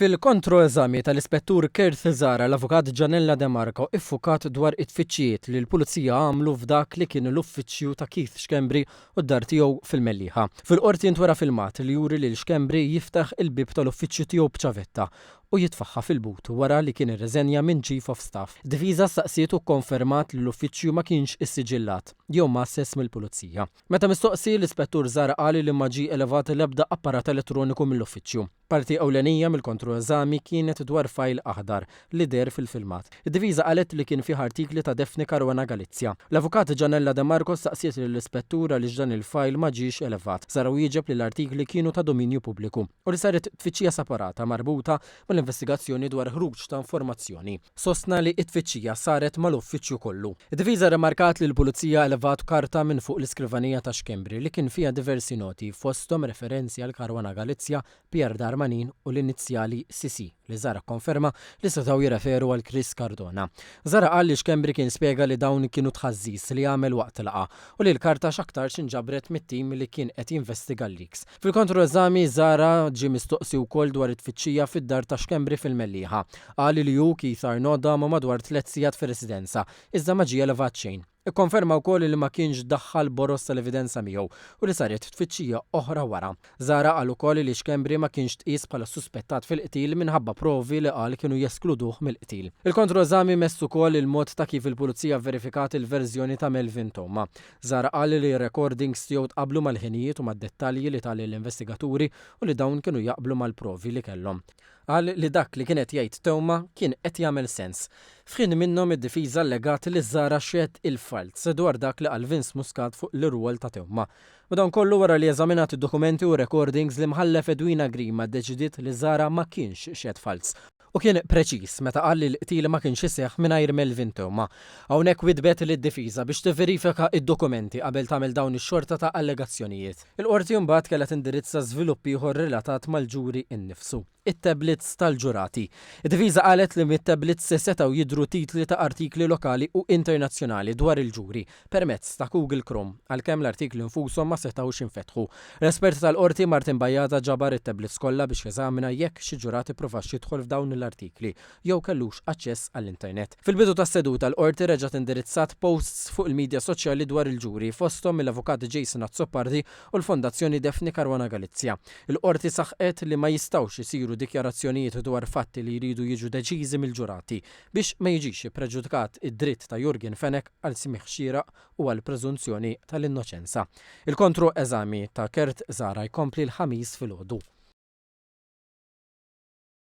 Fil-kontro-eżami tal-Ispettur Kurt Zahra l-Avukat Gianella De Marco iffukat dwar it-tfittxijiet li l-Pulizija għamlu f'dak li kien l-uffiċċju ta' Keith Schembri u d-dar tiegħu fil-Mellieħa. Fil-Qorti ntwera filmat li juri lil Schembri jiftaħ il-bieb tal-uffiċċju tiegħu b'ċavetta u jitfagħha fil-but wara li kien irriżenja minn Chief of Staff. Id-Difiża staqsiet u kkonfermat li l-uffiċċju ma kienx issiġillat jew mgħasses mill-Pulizija. Meta mistoqsi, l-Ispettur Zahra qal li ma ġie elevat l-ebda apparat elettroniku mill-uffiċċju. Parti ewlenija mill-kontroeżami kienet dwar fajl aħdar li deher fil-filmat. Id-difiża qalet li kien fih artikli ta' Daphne Caruana Galizia. L-Avukat Gianella De Marco staqsiet lill-Ispettur għaliex dan il-fajl ma ġiex elevat. Zahra wieġeb li l-artikli kienu ta' dominju pubbliku u li saret tfittxija separata marbuta mal-investigazzjoni dwar ħruġ ta' informazzjoni. Sostna li t-tfittxija saret mal-uffiċċju kollu. Id-difiża rrimarkat li l-Pulizija elevat karta minn fuq l-iskrivanija ta' Schembri li kien fiha diversi noti, fosthom referenzi għal Caruana Galizia, Pierre Darmanin u l-inizjali CC li Zahra kkonferma li setgħu jirreferu għal Chris Cardona. Zahra qal li Schembri kien spjega li dawn kienu tħażżiż li għamel waqt laqgħa u li l-karta x'aktarx inġabret mit-tim li kien qed jinvestiga l-leaks. Fil-kontroeżami, Zahra ġie mistoqsi wkoll dwar it-tfittxija fid-dar ta' Schembri fil-Mellieħa. Qal li hu, Keith Arnaud, damu madwar tlett sigħat fir-residenza, iżda ma ġie elevat xejn. Ikkonferma wkoll li ma kienx daħħal boroż tal-evidenza miegħu u li saret tfittxija oħra wara. Zahra qal ukoll li Schembri ma kienx tqies bħala suspettat fil-qtil minħabba provi li qal kienu jeskluduh mill-qtil. Il-kontroeżami mess ukoll il-mod ta' kif il-Pulizija vverifikat il-verżjoni ta' Melvin Theuma. Zahra qal li r-recordings tiegħu tqabblu mal-ħinijiet u mad-dettalji li ta lill-investigaturi u li dawn kienu jaqblu mal-provi li kellhom. Qal li dak li kien qed jgħid Theuma kien qed jagħmel sens. F'ħin minnhom id-difiża allegat li Zahra xehed il-falz dwar dak li qal Vince Muscat fuq l-irwol ta' Theuma. Madankollu wara li eżaminat id-dokumenti u r-recordings l-Imħallef Edwina Grima ddeċidiet li Zahra ma kienx xehed falz u kien preċiż meta qal li l-qtil ma kienx iseħħ mingħajr Melvin Theuma. Hawnhekk widdbet lid-difiża biex tivverifika d-dokumenti qabel tagħmel dawn ix-xorta ta' allegazzjonijiet. Il-Qorti mbagħad kellha tindirizza żvilupp ieħor relatat mal-ġuri nnifsu, it-tablets tal-ġurati. Id-difiża qalet li mit-tablets setgħu jidhru titli ta' artikli lokali u internazzjonali dwar il-ġuri permezz ta' Google Chrome, għalkemm l-artikli nfushom ma setgħux jinfetħu. L-espert tal-Qorti Martin Bajada ġabar it-tablets kollha biex jeżamina jekk xi ġurat ippruvax jidħol f'dawn l-artikli jew kellux aċċess għall-internet. Fil-bidu tas-seduta l-Qorti reġgħet indirizzat posts fuq il-midja soċjali dwar il-ġuri, fosthom mill-Avukat Jason Azzopardi u l-Fondazzjoni Daphne Caruana Galizia. Il-Qorti saħqet li ma jistgħux isiru dikjarazzjonijiet dwar fatti li jridu jiġu deċiżi mill-ġurati, biex ma jiġix ippreġudikat id-dritt ta' Yorgen Fenech għal smigħ xieraq u għall-preżunzjoni tal-innoċenza. Il-kontro-eżami ta' Kurt Zahra jkompli l-Ħamis filgħodu.